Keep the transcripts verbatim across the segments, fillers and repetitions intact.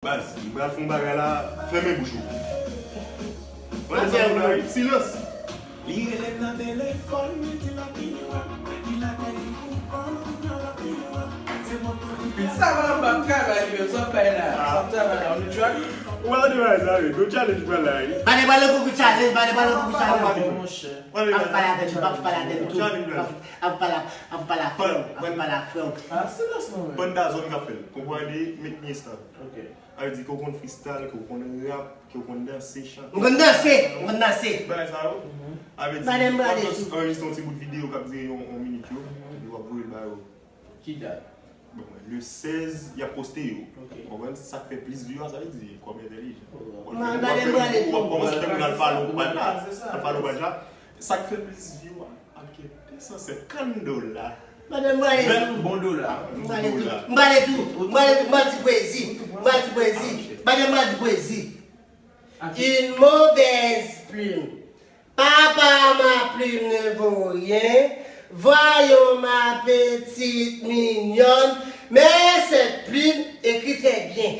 Baz, m pral fè yon bagay la, fèmen bouch ou. Mwen sa la wi, silans. Li rele m nan telefòn, li di l ap vini wè m, li lakay li pou kòl, kounye a l ap vini wè m. Se mwen tou ki... Sa va anba travay li menm, sa bay la. Sa travay la, on the track. Ou pa tande bagay sa wi, gon challenge pral la wi. Bale bale koukou challenge, bale bale koukou challenge. Mon chè. Ap pale avè m, ap pale avè m tou. Ap pale, ap pale, ap pale frè m, ap pale frè m. Ah, silans non men. Pann da zòn k ap fè l. Konprann li, make me stop. Ok. Sa vle di ke w konn freestyle, ke w konn rap, ke w konn danse, chante. M konn danse, m konn danse. Bagay sa yo. Sa vle di, w ap just anrejistre yon ti bout videyo k ap dire yon, yon minit yo, epi w ap voye l ba yo. Ki dat? Bon, le sèz, y ap poste yo. Ok. Ou konprann? Sa k fè plis view a, sa vle di kòm entèlijan. Ou ap kòmanse fè moun al follow paj la. Al follow paj la. Sa k fè plis view a, ap gen de san senkant dola. Madan, m prale tou. Bon dola. M prale tou. M prale tou. M prale tou. M pral di pwezi. M pral di pwezi. Madan, m pral di pwezi. Une mauvaise plume. Papa, ma plume ne vaut rien. Voyons, ma petite mignonne. Mais cette plume écrit très bien.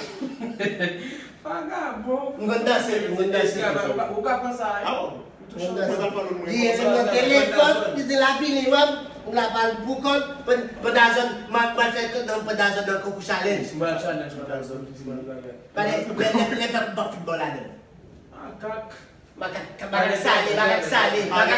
Vagabon. M konn danse, m konn danse. Ou ka, ou ka pran sa, hein? Ah bon? Li rele nan telefòn, li di l ap vini wè m, m la pral pou kòl, pann-, pandan zòn, m ap, m ap fè tout nan pandan zòn nan koukou challenge. M pral challenge pandan zòn, m pral fè. Pale, lè, lè, lè fè m ap foutbòl ladan. Makak. Makak, makak sale, makak sale, makak